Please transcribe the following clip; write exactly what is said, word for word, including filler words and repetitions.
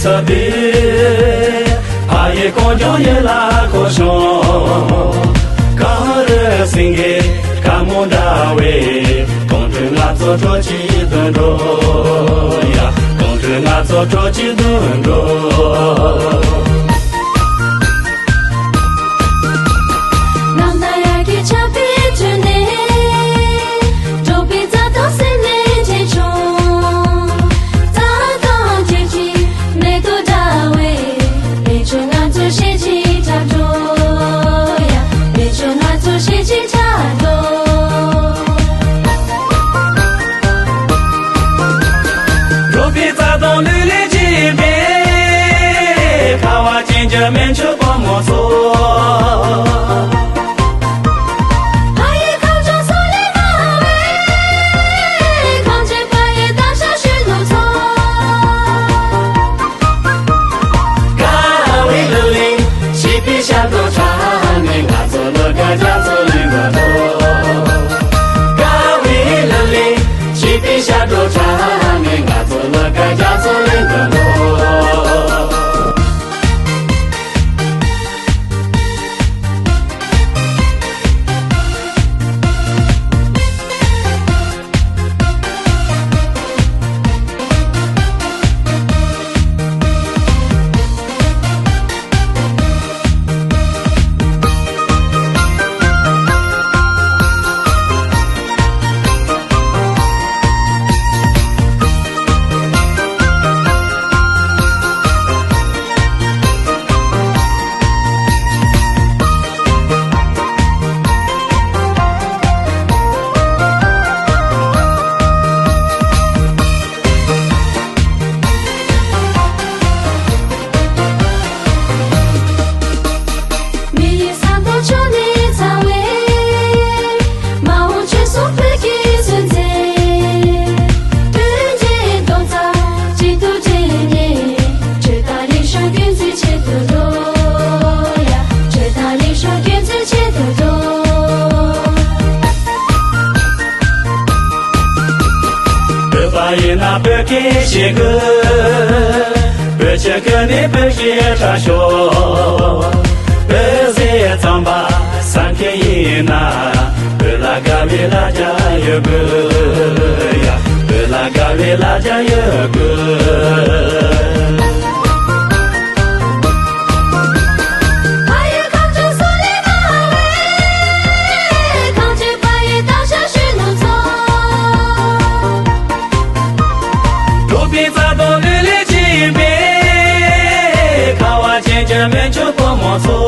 ཚ་བའི་ཕ་ཡི་གངས་ལྗོངས་ཡིད་ལ་འཁོར་ཤོག་གངས་རི་སེང་གེ་དཀར་མོ་འདྲ་བའི་གངས་ཁྲོད་ང་ཚོ་བྲོ་གཅིག་འདོན་འགྲོ་ཡ། གངས་ཁྲོད་ང་ཚོ་བྲོ་གཅིག་འདོན་འགྲོ། ནམ་ཟླ་དབྱར་གྱི་ཆར་པའི་ཁྲོད་ནས། འགྲོགས་པའི་རྩྭ་ཐང་སེམས་ནས་འཐེན་བྱུང་། རྩྭ་ཐང་ཁྱེད་ཀྱི་མེ་ཏོག་འདྲ་བའི། བདེ་སྐྱིད་ང་ཚོ་གཞིས་བྱེས་འཁྲབ་འགྲོ་ཡ། བདེ་སྐྱིད་ང་ཚོ་གཞིས་བྱེས་འཁྲབ་འགྲོ། འགྲོགས་པའི་རྩྭ་ཐང་ལུས་ལས་བྱེད་པའི། ཁ་བ་ཅན་གྱི་སྨན་ཆུ་སྤོ་མོ་ཚོ། ཕ་ཡི་ཁ་བྱང་སོག་ལེ་མ་བའི། ཁམས་ཆེན་པ་ཡི་རྟ་ཞབས་ཞུ་ནོར་ཚོ། དགའ་བའི་གླུ་ལེན་བྱིས་པའི་ཞབས་བྲོ་འཁྲབ་ནས། ང་ཚོ་ལོ་བརྒྱ་རྒྱ་མཚོ་གླིང་དུ་འགྲོ། དགའ་བའི་གླུ་ལེན་བྱིས་པའི་ཞབས་བྲོ་འཁྲབ་ནས། ང་ཚོ་ལོ་བརྒྱ་རྒྱ་མཚོ་གླིང་དུ་འགྲོ། མི་ཡི་ས་མཐོ་ཕྱོགས་ནས་འཚར་བའི། མ་འོངས་ཆོས་སྲུང་བོད་ཀྱི་གསོན་ཚེ། མཐུན་སྒྲིལ་རྡོག་རྩ་གཅིག་ཏུ་སྒྲིལ་ནས། ཆོས་དང་རིག་གཞུང་སྐྱོང་ཚུལ་ཆེད་དུ་འགྲོ་ཡ། ཆོས་དང་རིག་གཞུང་སྐྱོང་ཚུལ་ཆེད་དུ་འགྲོ། བོད་པ་ཡིན་ན་བོད་སྐད་བཤད་དགོས། བོད་ཆས་གོན་ནས་བོད་སྐད་འཁྲབ་ཤོག་བོད་ཟས་རྩམ་པ་ཟ་མཁན་ཡིན་ན། བོད་ལ་དགའ་བའི་ལ་རྒྱ་ཡོད་དགོས་ཡ། བོད་ལ་དགའ་བའི་ལ་རྒྱ་ཡོད་དགོས། ཕ་ཡུལ་ཁམས་ཕྱོགས་སོག་ལེ་མ་བའི། གངས་ཅན་པ་ཡི་རྟ་ཞབས་ཞུ་ནོར་ཚོ། འབྲོག་པའི་རྩྭ་ཐང་ལུས་ལས་བྱེད་པའི། ཁ་བ་ཅན་གྱི་སྨན་ཆུ་སྤོ་མོ་ཚོ།